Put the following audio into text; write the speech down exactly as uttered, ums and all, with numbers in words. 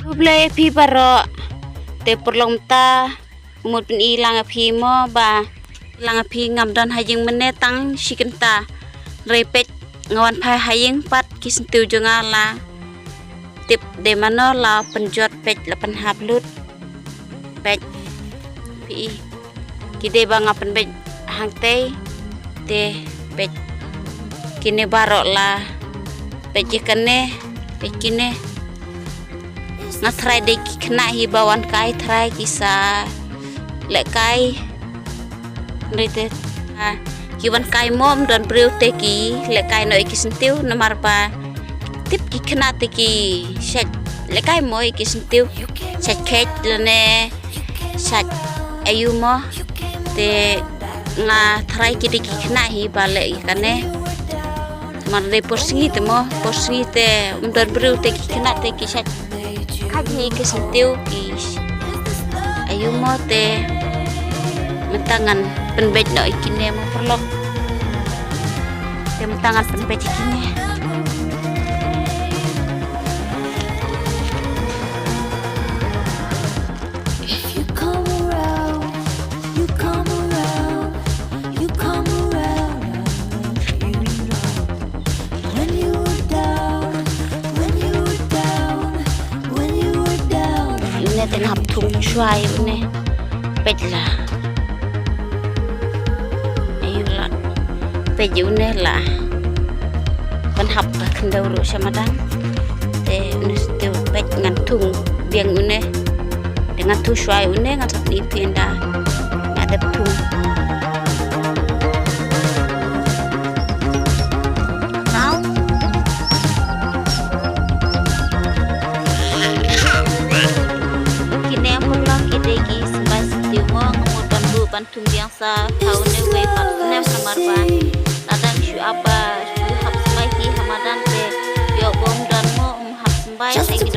Khublei phi baroh. Te paralok mynta, mut pyni lang ïa phi mo ba, lang ïa phi ngam don ha ïing mynne tang shi kynta. Hynrei peit nga wan phai ha ïing pat ki syntiew jong nga la tip de mano la pynjot, peit la pynhap lut. Peit phi i. Ki dei ba nga pynbeit hangtei. Te peit kine baroh la. Peit ki kane, peit kine. Nga tharai dei ki khynnah hi ba wan kai, tharai ki sa lehkai. Hynrei te, ah, ki wan kai mo, ym don briew te ki lehkai noh ïa ki syntiew, namar ba tip ki khynnah te ki shait lehkai mo ïa ki syntiew. Shait kheit lane shait aiu mo. Te nga tharai ki dei ki khynnah hi ba leh ïa kane. Mar dei por sngi te mo, por sngi te ym don briew te ki khynnah te ki shait kheit hi ki syntiew ki sh-, aiu mo te mynta ngan pynbeit noh ïa kine mo paralok. Te mynta ngan pynbeit ïa kine. If you come around, you come around, you come around, you know. When you were down, when you were down, when you were down. Une te nga hap thung shuwa ïa une. Peit la. Aiu la. Peit ïa une la. Pynhap ka khyndew ruh sha madan. Te une te peit ngan thung biang une. Te ngan thung shuwa ïa une, ngan sa pyni phi ynda nga dep thung. Kine paralok ki dei ki symbai syntiew mo, nga mut ban buh ban thung biang sa ha une uwei pat snem namar ba lada shu ap ba shu hap symbai ki ha madan te ïoh bym don mo, ym hap symbai te ki